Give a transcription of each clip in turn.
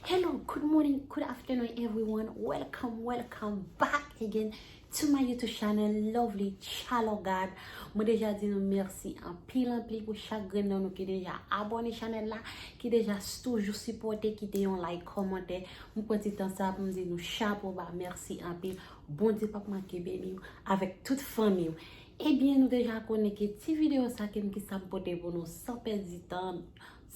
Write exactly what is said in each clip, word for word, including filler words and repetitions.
Hello, good morning, good afternoon, everyone. Welcome, welcome back again to my YouTube channel, Lovely Child of God. Mwen deja di nou mèsi anpil, anpil pou chak grenn nan nou ki deja abòne chanèl la, ki deja s- toujou sipòte, kite yon like, kòmantè. Mwen pran ti tan sa pou m di nou chapo ba, mèsi anpil. Bondye p ap manke beni w avèk tout fanmi w. Ebyen, nou deja konnen ke ti videyo sa ke m ki sa m pote pou nou san pèdi tan,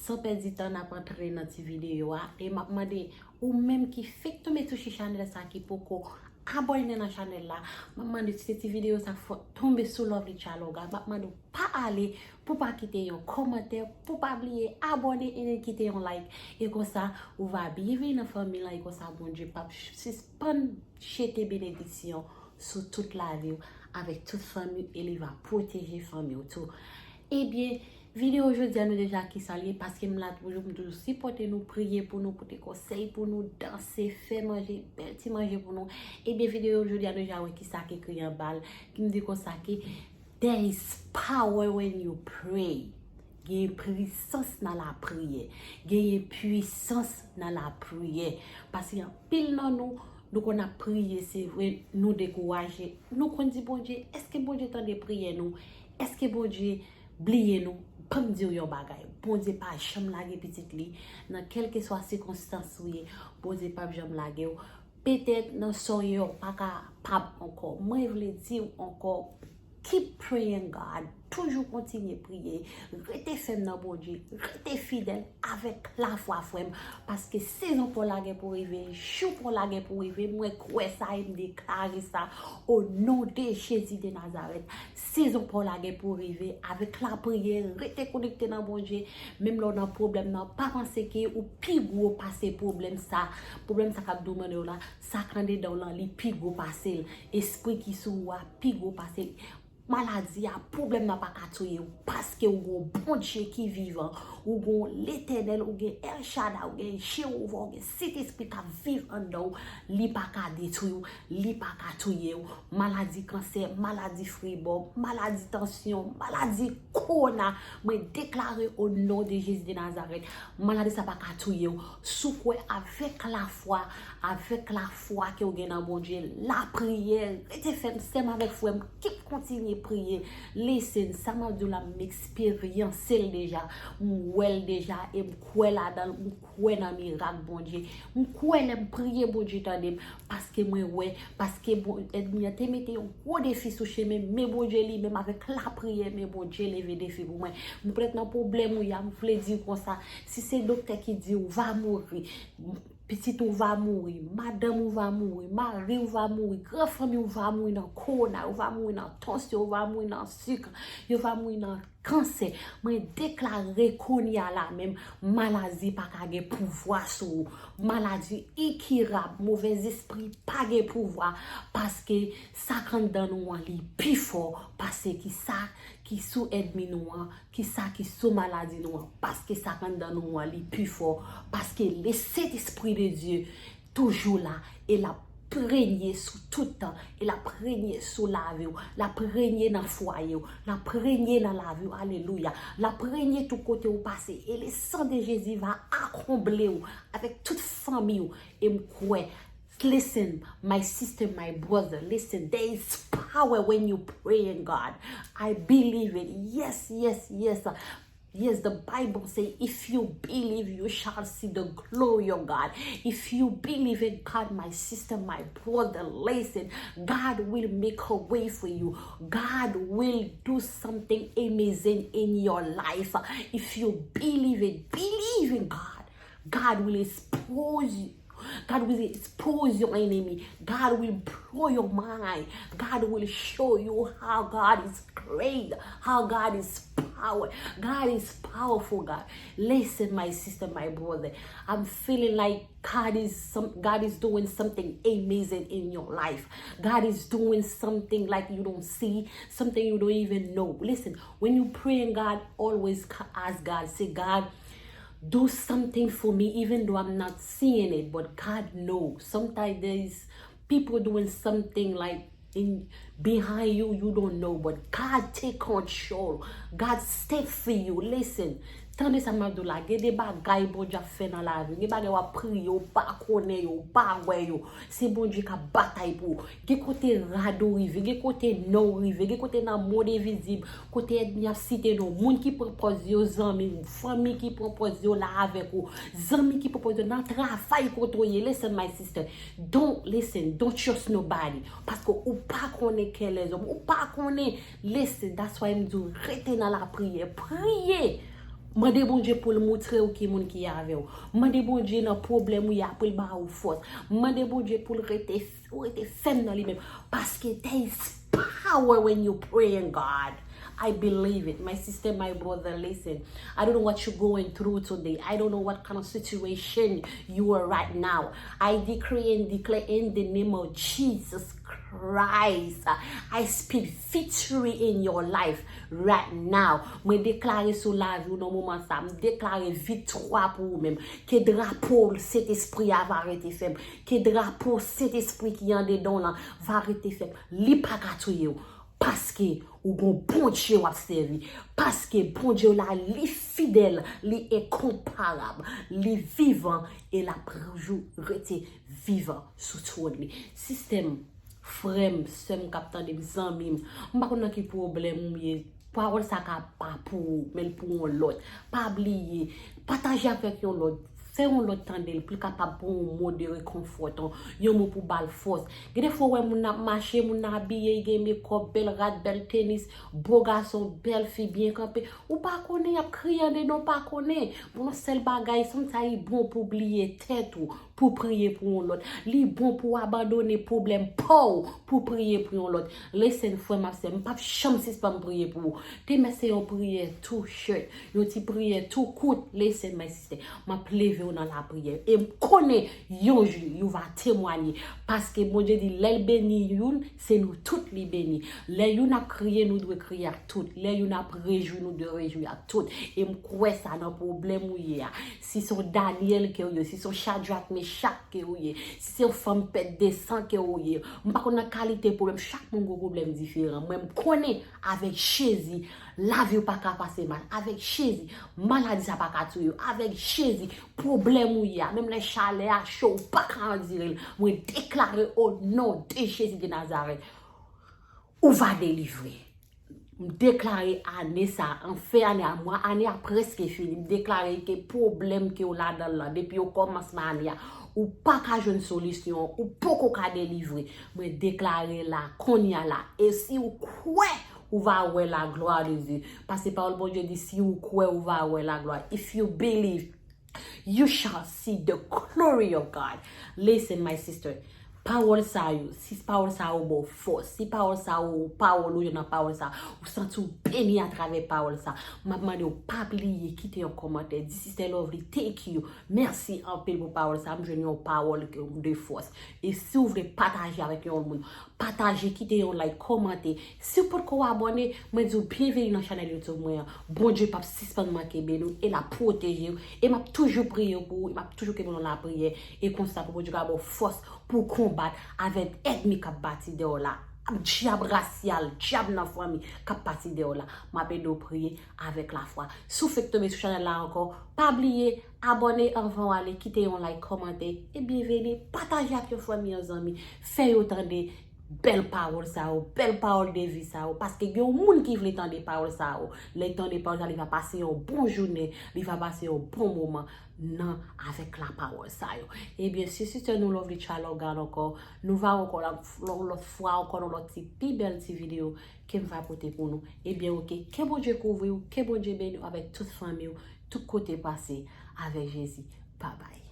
san pèdi tan n ap antre nan ti videyo a. E m ap mande ou menm ki fèk tonbe sou chi chanèl sa ki poko abòne nan chanèl la, m ap mande se ti videyo sa fò tonbe sou Lovely Child of God. M ap mande w pa ale pou pa kite yon kòmantè, pou pa bliye abòne e kite yon like. E konsa, ou va byen vini nan fanmi lan e konsa Bondye p ap sispann chete benediksyon sou tout lavi w, avèk tout fanmi w, e li va pwoteje fanmi w tou. Ebyen, videyo jodi a nou deja ki sa l ye, paske m la toujou, m toujou sipòte nou, priye pou nou, pote konsèy pou nou, danse, fè manje, bèl ti manje pou nou. Ebyen, videyo jodi a nou deja wè ki sa ki ekri anba l, ki m di konsa ke there is power when you pray. Genyen pwisans nan lapriyè. Genyen pwisans nan lapriyè. Paske anpil nan nou, nou konn ap priye, se vre, nou dekouraje. Nou konn di Bondye, èske Bondye tande priyè nou? Èske Bondye bliye nou? Ban m di w yon bagay. Bondye pa janm lage pitit li. Nan kèlkeswa sikonstans ou ye, Bondye p ap janm lage w. Petèt nan sa w ye, w pa kapab ankò. Mwen vle di w ankò, keep praying God. Toujou kontinye priye. Rete fèm nan Bondye. Rete fidèl avèk lafwa, frè m. Paske sezon pa w la gen pou rive. Jou pa w la gen pou rive. Mwen kwè sa e m deklare sa o non de Jezi de Nazarèt. Sezon pa w la gen pou rive. Avèk lapriyè, rete konekte nan Bondye. Menm lè w nan pwoblèm nan, pa panse ke ou pi gwo pase pwoblèm sa. Pwoblèm sa k ap domine w la, sa k andedan w lan, li pi gwo pase l. Espri ki sou ou a pi gwo pase l. Maladi a, pwoblèm nan pa ka touye w, paske ou gen yon Bondye ki vivan, ou gen yon Letènèl, ou gen El Shaddai, ou gen Jewova, ou gen Sentespri k ap viv anndan w, li pa ka detwi w, li pa ka touye w. Maladi kansè, maladi fribò, maladi tansyon, maladi kowona, mwen deklare o non de Jezi de Nazarèt, maladi sa pa ka touye w. Si w kwè avèk lafwa, avèk lafwa ke w gen nan Bondye, lapriyè, rete fèm, sè m avèk frè m, keep kontinye priye. Listen, sa m ap di w la, m eksperyanse l deja, m wè l deja, e m kwè ladan l, m kwè nan mirak Bondye. M kwè lè m priye, Bondye tande m, paske mwen wè, paske bon, ènmi an te mete yon gwo defi sou chemen m, men Bondye li menm avèk lapriyè, men Bondye leve defi pou mwen. M poutèt nan pwoblèm ou ye a, m vle di w konsa, si se doktè ki di w va mouri, pitit ou va mouri, madanm ou va mouri, mari w va mouri, gran fanmi w va mouri nan kowona, yo va mouri nan tansyon, yo va mouri nan sik, yo va mouri nan kansè. Mwen deklare kounye a la menm, maladi pa ka gen pouvwa sou ou. Maladi enkirab, movèzespri pa gen pouvwa, paske sa k anndan nou an, li pi fò pase ki sa ki sou ènmi nou an, ki sa ki sou maladi nou an, paske sa k anndan nou an, li pi fò, paske le Sentespri de Dye toujou la, e l ap renye sou tout tan, e l ap renye sou lavi w, l ap renye nan fwaye w, l ap renye nan lavi w, alelouya, l ap renye tout kote w pase, e le san de Jezi va akonble w avèk tout fanmi w, e m kwè, listen, my sister, my brother, listen, there is power when you pray in God. I believe it. Yes, yes, yes. Yes, the Bible say, if you believe, you shall see the glory of God. If you believe in God, my sister, my brother, listen, God will make a way for you. God will do something amazing in your life. If you believe it, believe in God. God will expose you. God will expose your enemy. God will blow your mind. God will show you how God is great, how God is power. God is powerful, God. Listen, my sister, my brother. I'm feeling like God is some God is doing something amazing in your life. God is doing something like you don't see, something you don't even know. Listen, when you praying, God always ca- ask God, say, God, do something for me, even though I'm not seeing it, but God knows. Sometimes there is people doing something like in behind you, you don't know, but God take control. God step for you. Listen, Tande sa m ap di w la, gen de bagay Bondye ap fè nan lavi w. Gen bagay w ap priye, ou pa konnen yo, ou pa wè yo. Se Bondye k ap batay pou ou. Gen kote rad ou rive, gen kote non w rive, gen kote nan mond envizib, kote ènmi ap site non w. Moun ki pran pòz yo zanmi w, fanmi ki pran pòz yo la avèk ou, zanmi ki pran pòz yo nan travay kote w ye. Listen, my sister, don't listen, don't trust nobody. Paske ou pa konnen kè lèzòm, ou pa konnen. Listen, that's why m di w rete nan lapriyè, priye. Mande Bondye pou l moutre w ki moun ki avè w. Mande Bondye nan pwoblèm ou ye a pou l ba ou fòs. Mande Bondye pou l rete, ou rete fèm nan li menm. Paske there is power when you praying God. I believe it. My sister, my brother, listen. I don't know what you're going through today. I don't know what kind of situation you are right now. I decree and declare in the name of Jesus Christ. I speak victory in your life right now. Mwen deklare sou lavi w nan moman sa. M deklare viktwa pou ou menm. Ke drapo Sentespri a va rete fèm. Ke drapo Sentespri ki andedan w lan va rete fèm. Li pa ka touye w. Paske ou gon Bondye w ap sèvi. Paske Bondye w la, li fidèl, li enkonparab, li vivan e l ap toujou rete vivan sou twòn li. Sistè m, frè m, sè m k ap tande m, zanmi m, m pa konn nan ki pwoblèm ou ye. Pawòl sa ka pa pou ou, men l pou yon lòt. Pa bliye, pataje avèk yon lòt. Fè yon lòt tande l pou l kapab pou yon mo de rekonfòtan, yon mo pou ba l fòs. Gen de fwa ou wè moun nan ap mache, moun nan abiye, li gen mekòp, bèl rad, bèl tenis, bo gason, bèl fi, byen kanpe. Ou pa konnen, y ap kriye andedan, ou pa konnen. Pou yon sèl bagay, sometimes li bon pou bliye tèt ou, pou priye pou yon lòt. Li bon pou w abandone pwoblèm pa w pou priye pou yon lòt. Listen, frè m ak sè m, m p ap janm sispann priye pou ou. Demen se yon priyè tou short, yon ti priyè tou kout. Listen, my sister, m ap leve w nan lapriyè. E m konnen yon jou, ou va temwanye. Paske Bondye di, lè l beni youn, se nou tout li beni. Lè youn ap kriye, nou dwe kriye ak tout. Lè youn ap rejwi, nou dwe rejwi ak tout. E m kwè sa nan pwoblèm ou ye a. Si se yon Daniel ke ou ye, si se yon Chadrak Mechak ke ou ye, si se yon fanm pèt de san ke ou ye, m pa konn nan kalite pwoblèm, chak moun gon pwoblèm diferan. Mwen, m konnen avèk Jezi, lavi w pa ka pase mal. Avèk Jezi, maladi sa pa ka touye w. Avèk Jezi, pwoblèm ou ye a, menm lè chalè a cho, ou pa ka andire l. Mwen deklare o non de Jezi de Nazarèt, ou va delivre. M deklare ane sa, an fen ane a, mwa ane a prèske fini, m deklare ke pwoblèm ke w ladan l lan, depi okòmansman ane a, ou pa ka jwenn solisyon, ou poko ka delivre. Mwen deklare la, kounye a la. E si w kwè, ou va wè la gloire de Dieu. Paske pawòl Bondye di, si ou kwè, ou va wè la gloire. If you believe, you shall see the glory of God. Listen, my sister. Pawòl sa yo, si pawòl sa yo ba w fòs, si pawòl sa yo, pawòl ou yo nan pawòl sa, ou santi w beni atravè pawòl sa, m ap mande w pa bliye kite yon kòmantè. Di Sister Lovely, thank you. Mèsi anpil pou pawòl sa. M jwenn yon pawòl de fòs. E si w vle pataje avèk yon moun, pataje, kite yon like, kòmante. Si w potko abòne, mwen di w byenveni nan chanèl YouTube mwen an. Bondye p ap sispann manke beni w e l ap pwoteje w. E m ap toujou priye pou ou, e m ap toujou kenbe w nan lapriyè. E konsa pou Bondye ka ba w fòs pou w konbat avèk ènmi k ap bati dèyè w la. Dyab rasyal, dyab nan fanmi k ap bati dèyè w la. M ap ede w priye avèk lafwa. Si w fèk tonbe sou chanèl la ankò, pa bliye abòne anvan w ale, kite yon like, kòmante, e byenveni, pataje ak yon fanmi, yon zanmi, fè yo tande bèl pawòl sa yo, bèl pawòl de vi sa yo, paske gen yon moun ki vle tande pawòl sa yo. Lè l tande pawòl sa, li va pase yon bon jounen, li va pase yon bon moman nan avèk lapawòl sa yo. Ebyen, se Sister nou Lovely Charles Logan ankò. Nou va ankò la, yon lòt fwa ankò, nan lòt ti, pi bèl ti videyo ke m va pote pou nou. Ebyen, oke, ke Bondye kouvri w, ke Bondye beni w avèk tout fanmi w, tout kote w pase avèk Jezi. Babay.